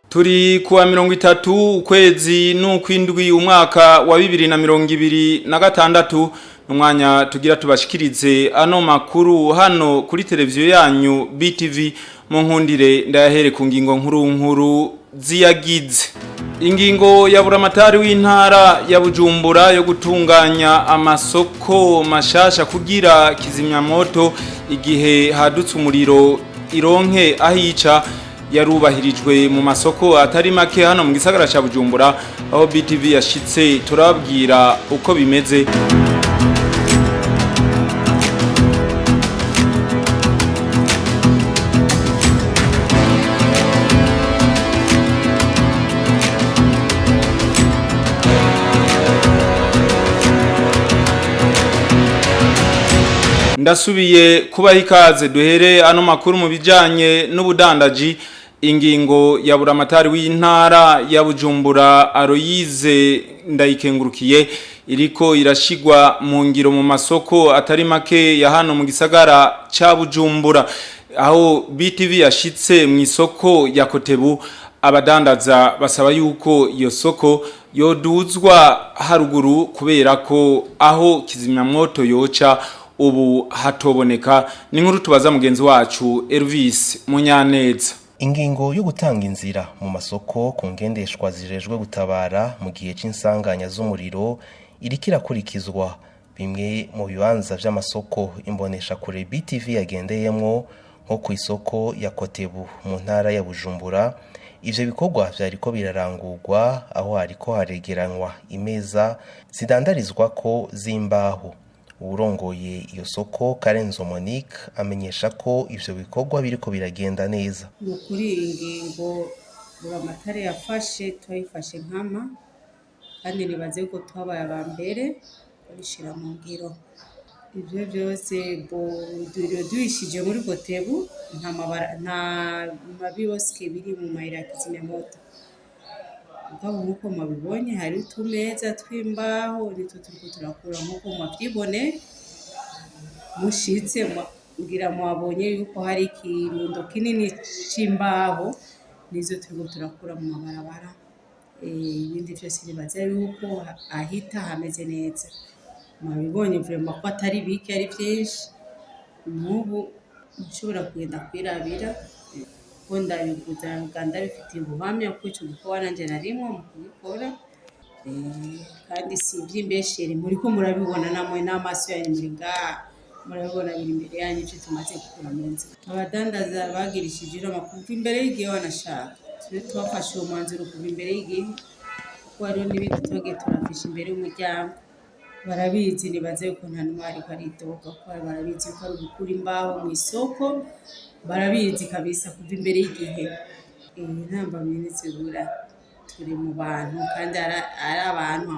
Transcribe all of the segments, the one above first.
Turi kuwa 30 ukwezi n'ukwindwi umwaka wa 2026 umwanya tugira tubashikirize ano makuru hano kuri televiziyo yanyu BTV. Mu nkundire ndayahere ku ngingo nkuru nkuru ziyagize. Ingingo ya buramatari w'intara ya Bujumbura yo gutunganya amasoko mashasha kugira kizimyamoto igihe hadutse umuriro ironke ahica yarubahirijwe mu masoko atari make hano mu gisagara ca Bujumbura, aho BTV yashitse turabwira uko bimeze. Ndasubiye kubaha ikaze duhere ano makuru mu bijanye n'ubudandaji. Ingingo ya buramatari w'intara ya Bujumbura Aloyize Ndayikengurukiye iriko irashigwa mu ngiro mu masoko atari make ya hano mu gisagara ca Bujumbura, aho BTV yashitse mu isoko ya Kotebu. Abadandaza basaba yuko iyo soko yoduzwa haruguru kubera ko aho kizimyamwoto yoca ubu hatoboneka. Ni nkuru tubaza mugenzi wacu Elvis Munyaneza. Ingingo yo gutanga inzira mu masoko ku ngendeshwa zijejwe gutabara mu gihe c'insanganya z'umuriro iriko irakurikizwa. Bimwe mu bibanza vy'amasoko imbonesha kure BTV yagendeyemwo, nko ku isoko ya Kotebu mu ntara ya Bujumbura, ivyo bikorwa vyariko birarangurwa aho hariko haregeranwa imeza zidandarizwako z'imbaho. Uwurongoye iyo soko Karenzo Monique amenyesha ko ivyo bikorwa biriko biragenda neza. Ni ukuri iyi ngingo buramatari yafashe twayifashe nkama, kandi nibaze ko twabaye aba mbere babishira mu ngiro. Ivyo vyose duhishije muri Kotebu, nta mabiyosike biri mu mayira ya kizimyamoto. Mugabo nkuko mwabibonye hari utumeza tw'imbaho nitwo turiko turakura, nkuko mwavyibone mushitse ngira mwabonye yuko hari ikirundo kinini c'imbaho nizo turiko turakura mu mabarabara. Ibindi vyose nibaza yuko ahita hameze neza. Mwabibonye vraiment ko atari bike, ari vyinshi. N'ubu nshobora kugenda kwirabira ko ndabivuza ndabifitiye ubuhamya ko ico gikorwa nanje narimwo mu kugikora. Kandi si ivy'imbeshere, muriko murabibona namwe n'amaso yanyu, muri ngaha murabibona biri imbere yanyu ivyo tumaze gukura mu nzira. Abadandaza bagirishije inama kuva imbere y'igihe, wanashaka tube twafashe uwo mwanzuro kuva imbere y'igihe, kuko hariho n'ibindi twagiye turafisha imbere y'umuryango. Barabizi, nibaze yuko nta n'umwe ariko aridoga, kuko barabizi yuko ari ugukura imbaho mw'isoko, barabizi kabisa kuva imbere y'igihe. Intambamyi ntizibura, turi mu bantu kandi ari abantu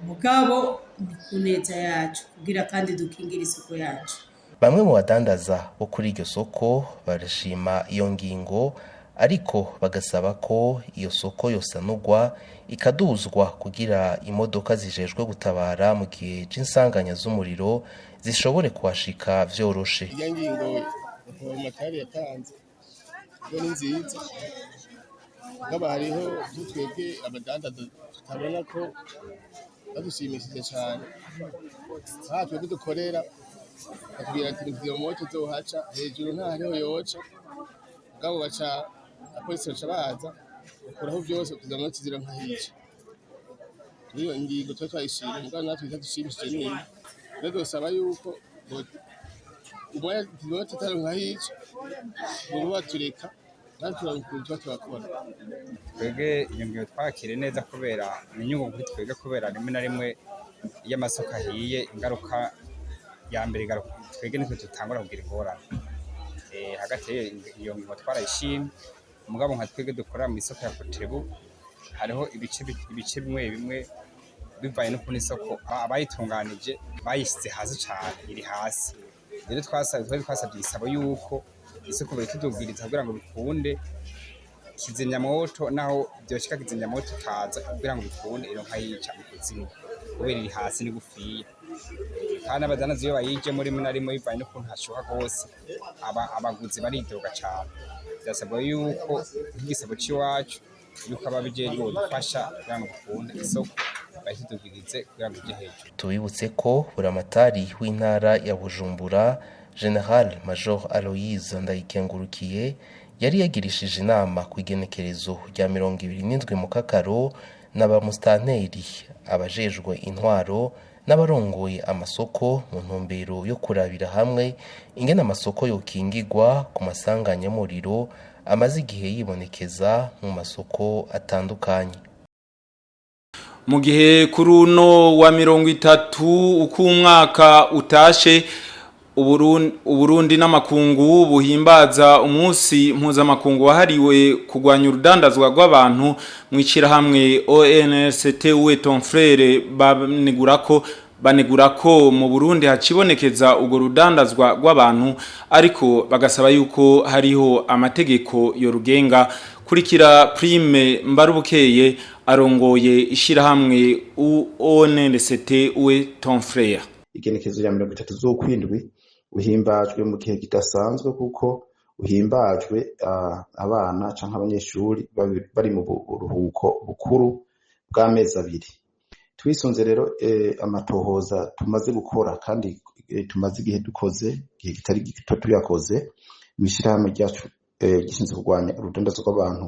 mugabo ni ku neza yacu kugira kandi dukingire isoko yacu. Bamwe mu badandaza bo kuri iryo soko barashima iyo ngingo, ariko bagasaba ko iyo soko yosanurwa ikaduzwa kugira imodoka zijejwe gutabara mu gihe c'insanganya z'umuriro zishobore kuhashika vyoroshe. Iyo ngingo buramatari yatanze yo ni nziza, mugabo hariho twebwe abadandaza tutabona ko badushimishije cane. Aha twebwe dukorera batubwira ati kizimyamoto izohaca hejuru ntahariho yoca, mugabo baca abapolisi baca baza bakuraho vyose, kizimyamoto zironka ahica. Iyo ingingo tuba twayishimye, mugabo natwe itadushimishije nini. Rero dusaba yuko umwanya tuba tutaronka hico boba batureka, natwe turonka ukuntu tuba turakora. Twebwe iyo ngingo twakire neza kubera ni inyungu kuri twebwe, kubera rimwe na rimwe iyo amasoko ahiye, ingaruka ya mbere igaruka twebwe, nitwe tutangura kugira ingorane. Hagati iyo ngingo twarayishimye, mugabo nka twebwe dukorera mu isoko ya Kotebu, hariho ibice bimwe bimwe, bivanye n'ukuntu isoko abayitunganije bayishyize hasi cane, iri hasi. Rero twari twasabye igisabo yuko isoko boyitudugiriza kugira ngo bikunde kizimyamwoto, naho vyoshika kizimyamwoto ikaza, kugira ngo bikunde ironka yica mu kuzimu, kubera iri hasi ni gufiya. Kandi abadandaza iyo bayijemo, rimwe na rimwe bivanye n'ukuntu hashuha gose, abaguzi baridoga cane. Vyasabwa yuko nk'igisabo c'iwacu yuko ababijejwe bodufasha kugira ngo bikunde isoko bayitudugirize kugira ngo ije hejuru. Tubibutse ko buramatari w'intara ya Bujumbura, General Major Aloise Ndayikengurukiye, yari yagirishije inama ku igenekerezo rya 27 mu Kakaro n'abamustanteri, abajejwe intwaro n'abarongoye amasoko, mu ntumbero yo kurabira hamwe ingene amasoko yokingigwa ku masanganya y'umuriro amaze igihe yibonekeza mu masoko atandukanye. Mu gihe kuri uno wa 30 uko umwaka utashe, Uburundi n'amakungu buhimbaza umunsi mpuzamakungu wahariwe kurwanya urudandazwa rw'abantu, mu ishyirahamwe ONST Où est ton frère banegura ko mu Burundi hacibonekeza urwo rudandazwa rw'abantu, ariko bagasaba yuko hariho amategeko yorugenga. Kurikira Prime Mbarubukeye arongoye ishyirahamwe ONST Où est ton frère. Igenekerezo rya 30 z'ukwindwi uhimbajwe mu gihe kidasanzwe, kuko uhimbajwe abana canke abanyeshuri bari mu buruhuko bukuru bw'amezi 2. Twisunze rero amatohoza tumaze gukora, kandi tumaze igihe dukoze, igihe kitari gito tuyakoze mw'ishirahamwe ryacu gishinzwe kurwanya urudandazwa rw'abantu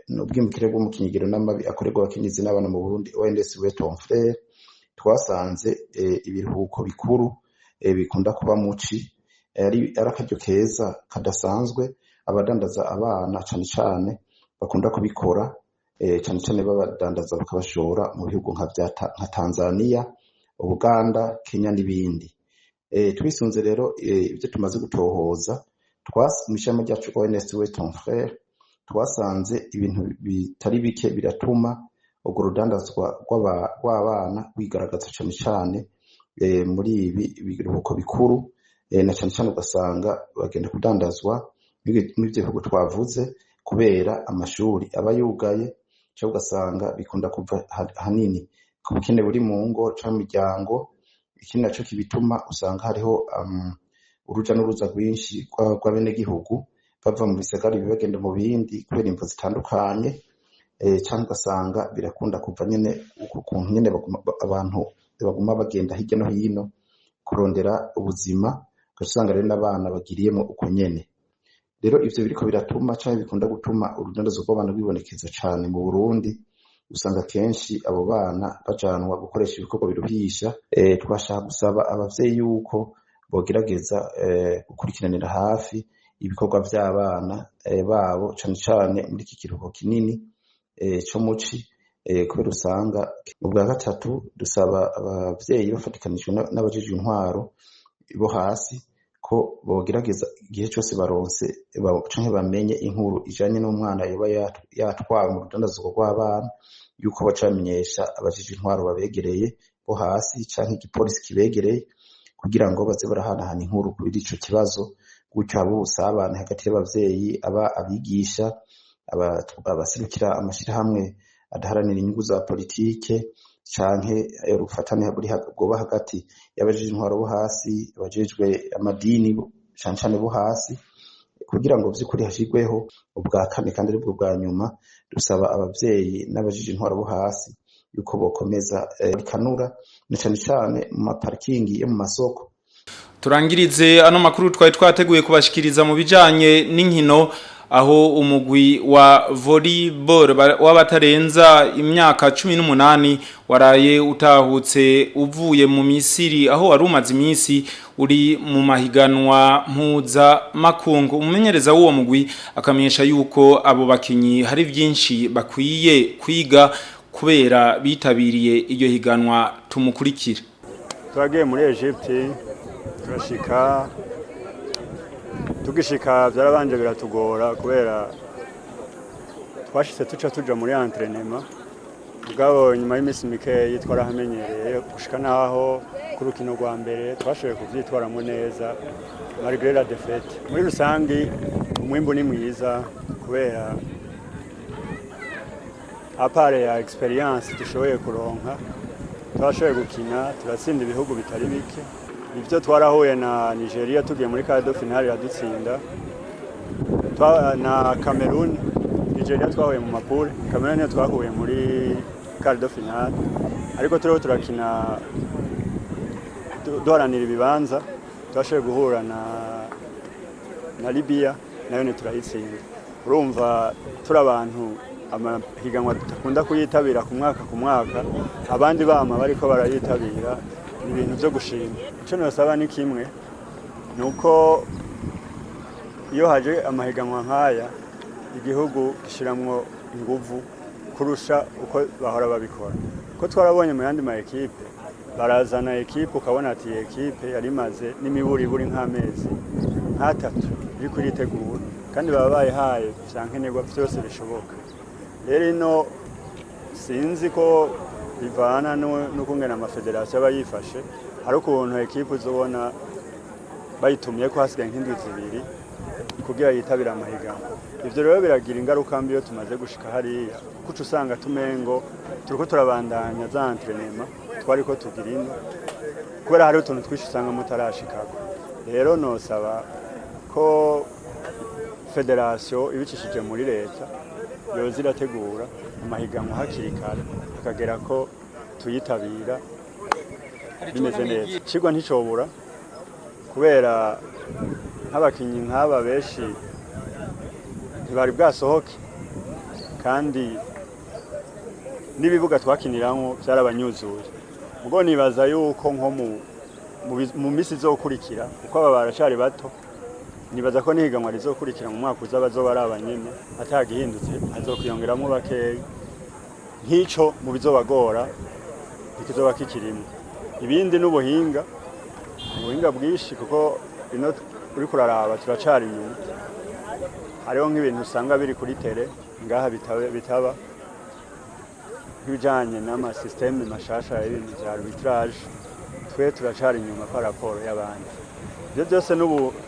n'ubwimukire bwo mu kinyigiro n'amabi akorerwa abakenyezi n'abana mu Burundi, ONS Où est ton frère, twasanze ibiruhuko bikuru bikunda kuba muci ari akaryo keza kadasanzwe abadandaza abana cane cane bakunda kubikora, cane cane babadandaza bakabashora mu bihugu nka Tanzania, Uganda, Kenya n'ibindi. Twisunze rero ibyo tumaze gutohoza mw'ishami ryacu ONS Où est ton frère, twasanze ibintu bitari bike biratuma urwo rudandazwa rw'abana rwigaragaza cane cane muri ibi biruhuko bikuru, na cane cane ugasanga bagenda kudandazwa muri ivyo bihugu twavuze kubera amashuri aba yugaye, canke ugasanga bikunda kuva hanini ku bukene buri mu ngo canke mu miryango. Ikindi naco kibituma, usanga hariho uruja n'uruza rwinshi rw'abenegihugu bava mu bisagara bagenda mu bindi kubera imvo zitandukanye, canke ugasanga birakunda kuva nyene uku kuntu nyene abantu baguma bagenda hirya no hino kurondera ubuzima, ugaca usanga rero n'abana bagiriyemwo uko nyene. Rero ivyo biriko biratuma canke bikunda gutuma urudandazwa rw'abana rwibonekeza cane mu Burundi. Usanga kenshi abo bana bajanwa gukoresha ibikorwa biruhisha. Twashaka gusaba abavyeyi yuko bogerageza gukurikiranira hafi ibikorwa vy'abana babo, cane cane muri iki kiruhuko kinini co muci, kubera usanga. Ubwa gatatu, dusaba abavyeyi bafatikanijwe n'abajejwe intwaro bo hasi ko bogerageza igihe cose baronse canke bamenye inkuru ijanye n'umwana yoba yatwawe mu rudandazwa rw'abana, yuko baca bamenyesha abajejwe intwaro babegereye bo hasi canke igipolisi kibegereye, kugira ngo baze barahanahana inkuru kuri ico kibazo, gutyo habe ubusabane hagati y'abavyeyi, aba abigisha, abaserukira amashirahamwe adaharanira inyungu za politike, canke urufatane bwoba hagati y'abajejwe intwaro bo hasi, abajejwe amadini cane cane bo hasi, kugira ngo vy'ukuri hashirweho. Ubwa kane, kandi aribwo bwa nyuma, dusaba abavyeyi n'abajejwe intwaro bo hasi yuko bokomeza rikanura na cane cane mu maparikingi yo mu masoko. Turangirize ano makuru twari twateguye kubashikiriza mu bijanye n'inkino. Aho umugwi wa volleyball w'abatarenza imyaka 18 waraye utahutse uvuye mu Misiri, aho wari umaze iminsi uri mu mahiganwa mpuza makungu. Umumenyereza w'uwo mugwi akamenyesha yuko abo bakinyi hari byinshi bakwiye kwiga kubera bitabiriye iryo higanwa. Tumukurikire. Twagiye muri Egypte, turashika. Tugishika byarabanje biratugora kubera twashitse tuca tuja muri entraînement. Mugabo nyuma y'iminsi mikeyi twarahamenyereye, gushika naho ku rukino rwa mbere twashoboye kuvyitwaramo neza malgré la défaite. Muri rusangi umwimbu ni mwiza kubera à part ya expérience dushoboye kuronka, twashoboye gukina turatsinda ibihugu bitari bike. Ibyo twarahuye na Nigeria tugiye muri quart de finale, iradutsinda, na Cameroon. Nigeria twahuye mu ma poules, Cameroon niyo twahuye muri quart de finale, ariko turiho turakina duharanira ibibanza, twashoboye guhura na Libya, nayo ni turayitsinda. Urumva turi abantu amahiganwa dukunda kuyitabira ku mwaka ku mwaka, abandi bama bariko barayitabira, ni ibintu byo gushima. Icyo nosaba ni kimwe, ni uko iyo haje amahiganwa nk'aya, igihugu gishiramwo inguvu kurusha uko bahora babikora, ko twarabonye mu yandi ma équipes barazana équipe, ukabona ati iyi équipe yari imaze n'imiburiburi nk'amezi nk'atatu iriko iritegura, kandi baba bayihaye vya nkenerwa vyose bishoboka. Rero ino sinzi ko bivana n'ukungena amafederasiyo aba yifashe. Hari ukuntu équipe uzobona bayitumye ko hasigaye nk'indwi 2 kugira yitabire amahiganwa. Ivyo rero biragira ingaruka mbi iyo tumaze gushika hariya, kuko uca usanga tumengo turiko turabandanya za entraînement twariko tugira ino, kubera hariho utuntu twinshi usanga mutarashikako. Rero nosaba ko federasiyo ibicishije muri leta yoza irategura amahiganwa hakiri kare, hakagera ko tuyitabira bimeze neza. Icigwa nticobura kubera nk'abakinyi nk'aba benshi ntibari bwasohoke, kandi n'ibibuga twakiniramwo byarabanyuzuye. Ubwo nibaza yuko nko mu misi izokurikira, kuko aba baracari bato, nibaza ko n'ihiganwa rizokurikira mu mwaka uza bazoba ari abanyene, atagihindutse hazokwiyongeramwo bakeyi. Nk'ico mu bizobagora ntikizoba kikirimwo. Ibindi n'ubuhinga, ubuhinga bwinshi, kuko ino uriko uraraba turacari inyuma. Hariho nk'ibintu usanga biri kuri terrain ngaha bitaba, nk'ibijanye n'ama systèmes mashasha y'ibintu vya arbitrage, twe turacari inyuma par rapport y'abandi. Ibyo byose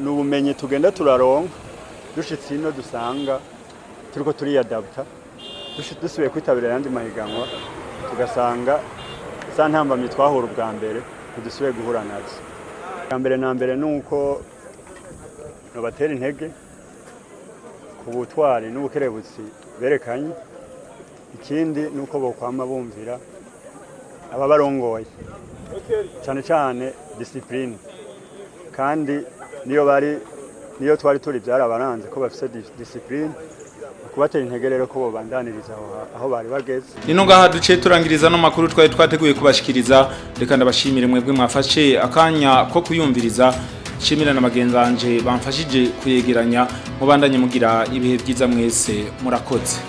n'ubumenyi tugenda turaronka dushitse ino, dusanga turiko turiyadapta. Dusubiye kwitabira ayandi mahiganwa, tugasanga za ntambamyi twahura ubwa mbere ntidusubiye guhura nazo. Bwa mbere na mbere ni uko nobatera intege ku butwari n'ubukerebutsi berekanye. Ikindi ni uko bokwama bumvira ababarongoye, cyane cyane discipline. Kandi niyo bari, niyo twari turi, byarabaranze ko bafise discipline. Kubatera intege rero ko bobandaniriza aho bari bageze. Nino ngaha duce turangiriza no makuru twari twateguye kubashikiriza. Reka ndabashimire mwebwe mwafashe akanya ko kuyumviriza, shimira na bagenzanje bamfashije kuyegeranya. Mubandanye mugira ibihe byiza mwese, murakoze.